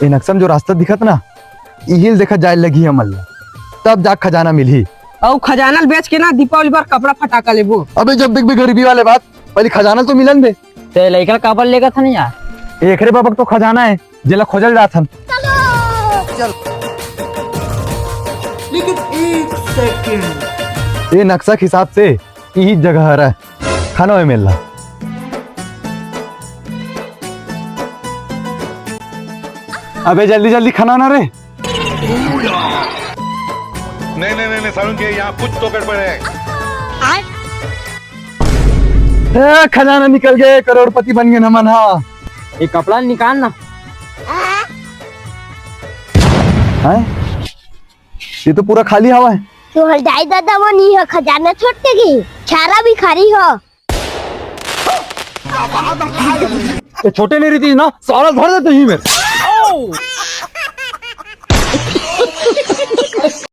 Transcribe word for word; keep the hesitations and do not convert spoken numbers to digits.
ए नक्शा म जो रास्ता दिखत ना, इही ल देखत जाए लगही हमन ला, तब जा खजाना मिलही। अउ खजाना ल बेच के ना दीपावली बर कपड़ा फटाका लेबो। अबे जब देखबे गरीबी वाले बात, पहली खजाना तो मिलन दे। ते लइका ल काबर लेगत हन यार? एकरे बाबा के तो खजाना है, जेला खोजल जात हन। चल। लेकिन एक सेकंड। ए नक्शा के हिसाब से इही जगह हरय, खाना होय मेला। अबे जल्दी जल्दी खाना ना रे। नहीं नहीं नहीं नहीं, सारुण के यहाँ कुछ तो गड़बड़ है। ए, खजाना निकल गए, करोड़पति बन गए हमन हा। ये कपड़ा निकाल ना। हैं? ये तो पूरा खाली हवा है। तोहर दाई ददा मन इहाँ खजाना छोड़ के गे, छारा भिखारी हो। ये छोटे नहीं रहती ना, सारा भर देते ही में।